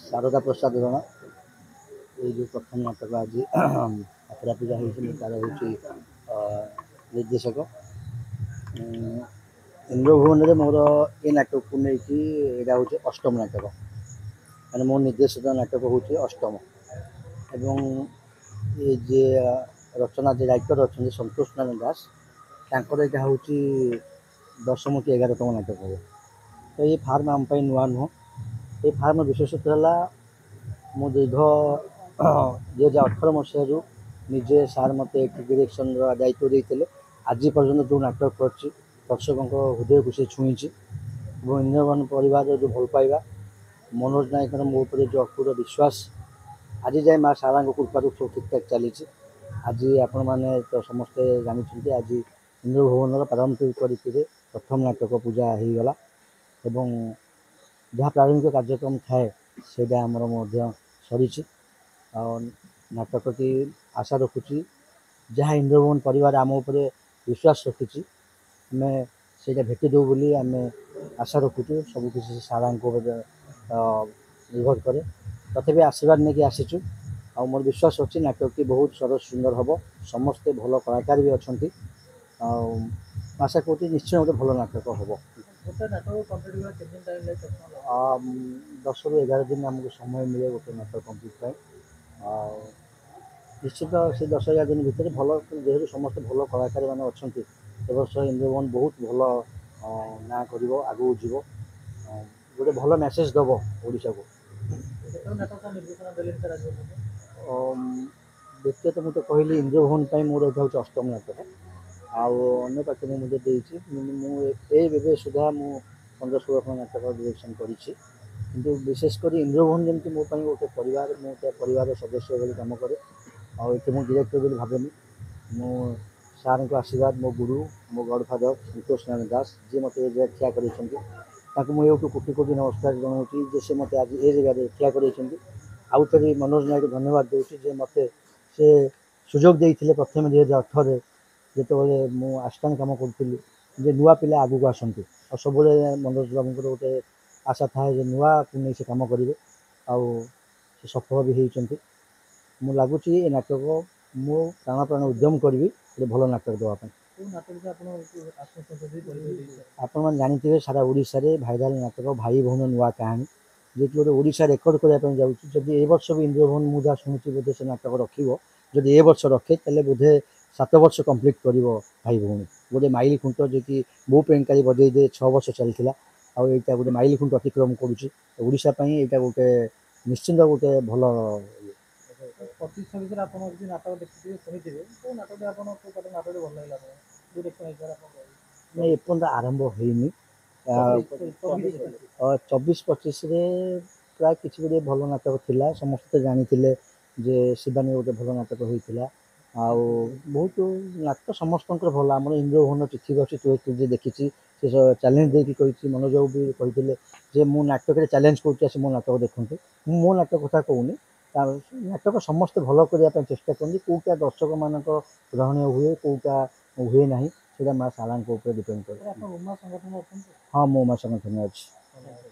ଶାରଦା ପ୍ରସାଦ ରଣା। ଏଇ ଯେଉଁ ପ୍ରଥମ ନାଟକ ଆଜି ଅପରା ପୂଜା ହେଇଛି, ମୁଁ ତାର ହେଉଛି ନିର୍ଦ୍ଦେଶକ। ଇନ୍ଦ୍ରଭୁବନରେ ମୋର ଏ ନାଟକକୁ ନେଇକି ଏଇଟା ହେଉଛି ଅଷ୍ଟମ ନାଟକ, ମାନେ ମୋ ନିର୍ଦ୍ଦେଶିତ ନାଟକ ହେଉଛି ଅଷ୍ଟମ। ଏବଂ ଏ ଯିଏ ରଚନା, ଯେ ରାଇଟର ଅଛନ୍ତି ସନ୍ତୋଷ ନାରାୟଣ ଦାସ, ତାଙ୍କର ଏଇଟା ହେଉଛି 10ମ କି 11ତମ ନାଟକ ହେବ। ତ ଏ ଫାର୍ମ ଆମ ପାଇଁ ନୂଆ ନୁହଁ। ଏ ଫାର୍ମର ବିଶେଷତ୍ୱ ହେଲା, ମୁଁ ଦୀର୍ଘ 2018 ମସିହାରୁ ନିଜେ ସାର୍ ମୋତେ ଏଠି ଡିରେକ୍ସନର ଦାୟିତ୍ୱ ଦେଇଥିଲେ। ଆଜି ପର୍ଯ୍ୟନ୍ତ ଯେଉଁ ନାଟକ କରିଛି, ଦର୍ଶକଙ୍କ ହୃଦୟକୁ ସେ ଛୁଇଁଛି। ଏବଂ ଇନ୍ଦ୍ରଭୁବନ ପରିବାରର ଯେଉଁ ଭଲ ପାଇବା, ମନୋଜ ନାୟକର ମୋ ଉପରେ ଯେଉଁ ଅଟୁଟ ବିଶ୍ୱାସ, ଆଜି ଯାଏ ମା ଶାରଳାଙ୍କ କୃପାରୁ ସବୁ ଠିକ୍ଠାକ୍ ଚାଲିଛି। ଆଜି ଆପଣମାନେ ତ ସମସ୍ତେ ଜାଣିଛନ୍ତି, ଆଜି ଇନ୍ଦ୍ରଭୁବନର ପାରମ୍ପରିକ ରୀତିରେ ପ୍ରଥମ ନାଟକ ପୂଜା ହେଇଗଲା ଏବଂ ଯାହା ପ୍ରାରମ୍ଭିକ କାର୍ଯ୍ୟକ୍ରମ ଥାଏ, ସେଇଟା ଆମର ମଧ୍ୟ ସରିଛି। ଆଉ ନାଟକଟି ଆଶା ରଖୁଛି, ଯାହା ଇନ୍ଦ୍ରଭୁବନ ପରିବାର ଆମ ଉପରେ ବିଶ୍ୱାସ ରଖିଛି, ଆମେ ସେଇଟା ଭେଟି ଦେବୁ ବୋଲି ଆମେ ଆଶା ରଖୁଛୁ। ସବୁକିଛି ଶାରଳାଙ୍କ ଉପରେ ନିର୍ଭର କରେ। ତଥାପି ଆଶୀର୍ବାଦ ନେଇକି ଆସିଛୁ ଆଉ ମୋର ବିଶ୍ୱାସ ଅଛି ନାଟକଟି ବହୁତ ସରସ ସୁନ୍ଦର ହେବ। ସମସ୍ତେ ଭଲ କଳାକାର ବି ଅଛନ୍ତି ଆଉ ଆଶା କରୁଛି ନିଶ୍ଚୟ ଗୋଟେ ଭଲ ନାଟକ ହେବ। ଗୋଟେ ନାଟକ କମ୍ପ୍ଲିଟ୍ କରିବା କେତେ ଦିନ ଟାଇମ୍ ଲାଗେ, କେତେ ସମୟ ଲାଗେ? 10ରୁ 11 ଦିନ ଆମକୁ ସମୟ ମିଳେ ଗୋଟେ ନାଟକ କମ୍ପ୍ଲିଟ୍ ପାଇଁ। ଆଉ ନିଶ୍ଚିତ ସେ 10 11 ଦିନ ଭିତରେ ଭଲ, ଯେହେତୁ ସମସ୍ତେ ଭଲ କଳାକାରମାନେ ଅଛନ୍ତି, ଏ ବର୍ଷ ଇନ୍ଦ୍ରଭୁବନ ବହୁତ ଭଲ ନାଁ କରିବ, ଆଗକୁ ଯିବ, ଗୋଟେ ଭଲ ମେସେଜ୍ ଦେବ ଓଡ଼ିଶାକୁ। କେତେଟା ନାଟକ ନିର୍ଦ୍ଦେଶନା ଦେଲେଣି ସାର୍ ଆଜି ପର୍ଯ୍ୟନ୍ତ? ବ୍ୟକ୍ତିଗତ ମୁଁ ତ କହିଲି, ଇନ୍ଦ୍ରଭୁବନ ପାଇଁ ମୋର ଏଇଟା ହେଉଛି ଅଷ୍ଟମ ନାଟକ ଆଉ ଅନ୍ୟ ପାଖରେ ମୁଁ ମଧ୍ୟ ଦେଇଛି। ମୁଁ ଏବେ ସୁଦ୍ଧା ମୁଁ 15 16 ଖଣ୍ଡ ନାଟକ ଡିରେକ୍ସନ୍ କରିଛି। କିନ୍ତୁ ବିଶେଷ କରି ଇନ୍ଦ୍ରଭୁବନ ଯେମିତି ମୋ ପାଇଁ ଗୋଟେ ପରିବାର, ମୁଁ ତା ପରିବାରର ସଦସ୍ୟ ଭଳି କାମ କରେ ଆଉ ଏଠି ମୁଁ ଡିରେକ୍ଟର ବୋଲି ଭାବେନି। ମୁଁ ସାର୍ଙ୍କ ଆଶୀର୍ବାଦ, ମୋ ଗୁରୁ, ମୋ ଗଡ଼ଫାଦର ସନ୍ତୋଷ ନାରାୟଣ ଦାସ, ଯିଏ ମୋତେ ଏ ଜାଗାରେ ଠିଆ କରାଇଛନ୍ତି, ତାଙ୍କୁ ମୁଁ ଏଇଠୁ କୋଟି କୋଟି ନମସ୍କାର ଜଣାଉଛି ଯେ ସେ ମୋତେ ଆଜି ଏ ଜାଗାରେ ଠିଆ କରାଇଛନ୍ତି। ଆଉ ଥରେ ମନୋଜ ନାୟକ ଧନ୍ୟବାଦ ଦେଉଛି ଯେ ମୋତେ ସେ ସୁଯୋଗ ଦେଇଥିଲେ ପ୍ରଥମେ 2018ରେ, ଯେତେବେଳେ ମୁଁ ଆସିଷ୍ଟାଣ୍ଟ କାମ କରୁଥିଲି, ଯେ ନୂଆ ପିଲା ଆଗକୁ ଆସନ୍ତୁ। ଆଉ ସବୁବେଳେ ମନୋଜ ବାବୁଙ୍କର ଗୋଟେ ଆଶା ଥାଏ ଯେ ନୂଆକୁ ନେଇ ସେ କାମ କରିବେ ଆଉ ସେ ସଫଳ ବି ହେଇଛନ୍ତି। ମୁଁ ଲାଗୁଛି ଏ ନାଟକ ମୁଁ ପ୍ରାଣ ପ୍ରାଣ ଉଦ୍ୟମ କରିବି ଗୋଟେ ଭଲ ନାଟକ ଦେବା ପାଇଁ। କେଉଁ ନାଟକକୁ ଆପଣ ଆତ୍ମସନ୍ତୋଷ ଦେଇ ପରିଚୟ ଦେଇଛନ୍ତି? ଆପଣମାନେ ଜାଣିଥିବେ, ସାରା ଓଡ଼ିଶାରେ ଭାଇରାଲ ନାଟକ ଭାଇ ଭଉଣୀ ନୂଆ କାହାଣୀ, ଯିଏକି ଗୋଟେ ଓଡ଼ିଶା ରେକର୍ଡ଼ କରିବା ପାଇଁ ଯାଉଛି। ଯଦି ଏ ବର୍ଷ ବି ଇନ୍ଦ୍ରଭୁବନ, ମୁଁ ଯାହା ଶୁଣୁଛି, ବୋଧେ ସେ ନାଟକ ରଖିବ। ଯଦି ଏ ବର୍ଷ ରଖେ, ତାହେଲେ ବୋଧେ 7 ବର୍ଷ କମ୍ପ୍ଲିଟ୍ କରିବ ଭାଇ ଭଉଣୀ, ଗୋଟେ ମାଇଲ ଖୁଣ୍ଟ, ଯିଏକି ମୋ ପ୍ରେମକାରୀ ବଜେଇ ଦେ 6 ବର୍ଷ ଚାଲିଥିଲା ଆଉ ଏଇଟା ଗୋଟେ ମାଇଲ ଖୁଣ୍ଟ ଅତିକ୍ରମ କରୁଛି। ଓଡ଼ିଶା ପାଇଁ ଏଇଟା ଗୋଟେ ନିଶ୍ଚିନ୍ତ ଗୋଟେ ଭଲ। 25 26ରେ ଆପଣ ଯଦି ନାଟକ ଦେଖିଥିବେ, ଶୁଣିଥିବେ, କେଉଁ ନାଟକଟି ଆପଣ, କେଉଁ ପାଟ ନାଟକଟି ଭଲ ଲାଗିଲା ଆପଣ ଡିରେକ୍ସନ୍ ହିସାବରେ ଆପଣ କହିବେ? ନାଇଁ, ଏପର୍ଯ୍ୟନ୍ତ ଆରମ୍ଭ ହେଇନି। 24। 24 25ରେ ପ୍ରାୟ କିଛି ଗୁଡ଼ିଏ ଭଲ ନାଟକ ଥିଲା। ସମସ୍ତେ ତ ଜାଣିଥିଲେ ଯେ ଶିବାନୀ ଗୋଟେ ଭଲ ନାଟକ ହେଇଥିଲା ଆଉ ବହୁତ ନାଟକ ସମସ୍ତଙ୍କର ଭଲ। ଆମର ଇନ୍ଦ୍ରଭୁବନ ଚିଠି ବସି ତୁ ଯିଏ ଦେଖିଛି, ସେ ଚ୍ୟାଲେଞ୍ଜ ଦେଇକି କହିଛି। ମନୋଜ ବାବୁ ବି କହିଥିଲେ ଯେ ମୁଁ ନାଟକରେ ଚ୍ୟାଲେଞ୍ଜ କରୁଛି, ଆସି ମୋ ନାଟକ ଦେଖନ୍ତୁ। ମୁଁ ମୋ ନାଟକ କଥା କହୁନି, ତା ନାଟକ ସମସ୍ତେ ଭଲ କରିବା ପାଇଁ ଚେଷ୍ଟା କରନ୍ତି। କେଉଁଟା ଦର୍ଶକମାନଙ୍କ ଗ୍ରହଣୀୟ ହୁଏ, କେଉଁଟା ହୁଏ ନାହିଁ, ସେଇଟା ମା ଶାରଳାଙ୍କ ଉପରେ ଡିପେଣ୍ଡ କରେ। ଆପଣ ଉମା ସଂଗଠନ ଅଛନ୍ତି? ହଁ, ମୁଁ ଉମା ସଂଗଠନରେ ଅଛି। ଧନ୍ୟବାଦ।